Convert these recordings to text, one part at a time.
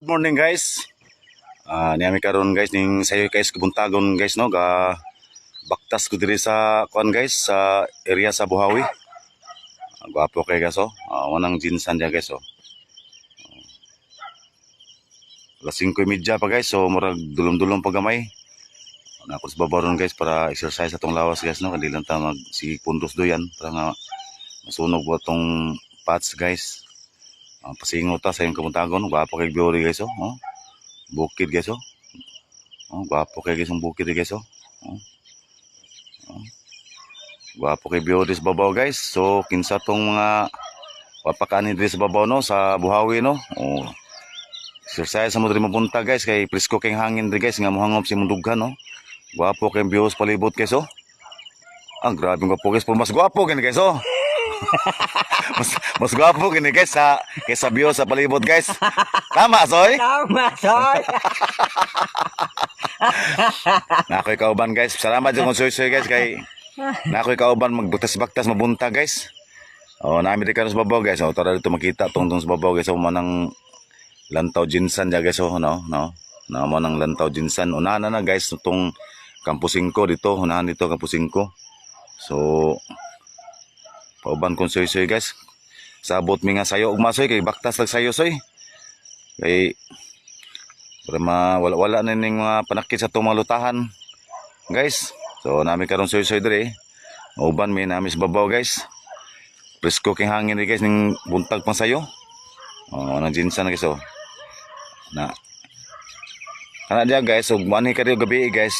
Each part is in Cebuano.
Good morning, guys. Niami karon, guys, ning sayo guys kabuntagon, guys, no, ga baktas ko diri sa kuan, guys, sa area sa Buhawi. Gwapo kay, guys, oh. Wanang GenSan dia, guys, oh. Alas 5:30 pa, guys, so murag dulom-dulom pa gamay. Na ako sa babaw ron, guys, para exercise atong lawas, guys, no, kandi lang ta mag sige pundos doyan para nga masunog ba tong fats, guys. Pasingot ta sa iyong kabuntagon, gwapo kay view guys, oh. Oh. Bukid, guys, oh. Oh, gwapo kay, guys, ang bukid, guys, oh. Oh. Oh. Gwapo kay view sa babaw, guys. So kinsa tong mga wapakanin diri sa babaw, no, sa Buhawi, no. Oh. Exercise sa mo diri mapunta, guys, kay presko kay hangin diri, guys, nga mohangop sa imong dughan, no. Gwapo kay view sa palibot, guys, oh. Ah, grabe gwapo, guys. Pero mas gwapo gani, guys, oh. Mas gwapo gani, guys, sa kaysa view sa palibot, guys. Tama, soy? Tama, soy. Nakoy kauban, guys. Salamat jud kung soy guys, kay nakoy kauban magbaktas-baktas mabuntag, guys. Oh, nami di karon sa babaw, guys. Oh, tara dito makita tungtong sa babaw, guys. Oh, manang Lantaw GenSan dia, guys, oh, no, no. Na mo nang Lantaw GenSan. Unahan na na, guys, itong Campo 5 dito, unahan dito Campo 5. So pauban kong soy soy, guys. Sabot mi nga sayo ug masoy kay baktas lag sayo, soy. Kay para ma wala wala na ning mga panakit sa itong mga lutahan, guys. So nami karon soy soy dire. Uban mi nami sa babaw, guys. Presko kay hangin ri, guys, ning buntag pang sayo. Oh, nang GenSan, guys, oh. Na. Kana diya, guys, ug manhi ka gabi, guys.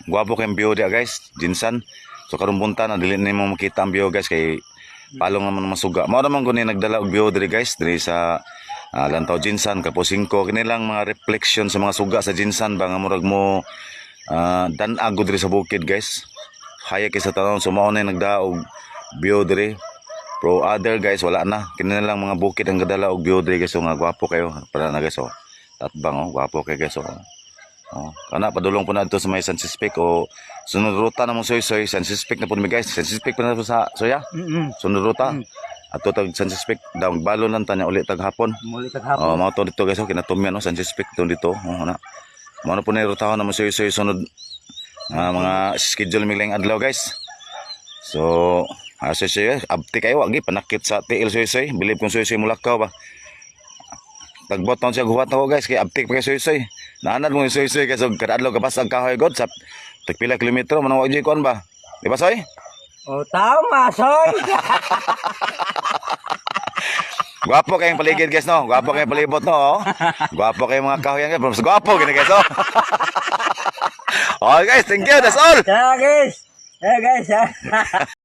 Gwapo kay view diya, guys, GenSan. So karon bunta na dili nimo makita ang view, guys, kay palong naman masuga. Mao naman ko ni nagdala og view diri, guys, diri sa Lantaw GenSan, Campo 5, kini lang mga reflection sa mga suga sa GenSan ba nga murag mo dan-ag diri sa bukid, guys. Haya kay sa tanon, so mao na yung nagdaog view diri. Pero other, guys, wala na. Kini na lang mga bukid ang gadala og view diri, guys, so nga gwapo kayo para na, guys, oh. Tatbang, oh, gwapo kay, guys, oh. Oh, kana padulong po na dito sa may San Sispik o sunod ruta na mo soy soy San Sispik na po mi, guys. San Sispik pa na po sa soya. Sunod ruta. Ato tag San Sispik daw balon lang tanya ulit tag hapon. Muli tag hapon. Oh, mao to dito, guys, oh, kinatumyan, no, San Sispik to dito. Oh, na. Mao na po na rutahon na mo soy soy sunod mga schedule mi lang adlaw, guys. So, soy soy, abti kayo wagi panakit sa tiil, soy soy. Bilib kung soy soy mulakaw ba. Tagbot taon siya guwat ako, guys, kay abtik pa kay soy soy. Naanad mo yung soy soy, guys, og kada adlaw kabas ang kahoy god sa tagpila kilometro man wa jud kuan ba. Di ba, soy? Oh, tama, soy. Gwapo kayong paligid, guys, no. Gwapo kayong palibot, no. Oh. Gwapo kayong mga kahoy, guys. Mas gwapo gini, guys, oh. Okay, guys, thank you. That's all. Tara, guys. Eh, guys, ha.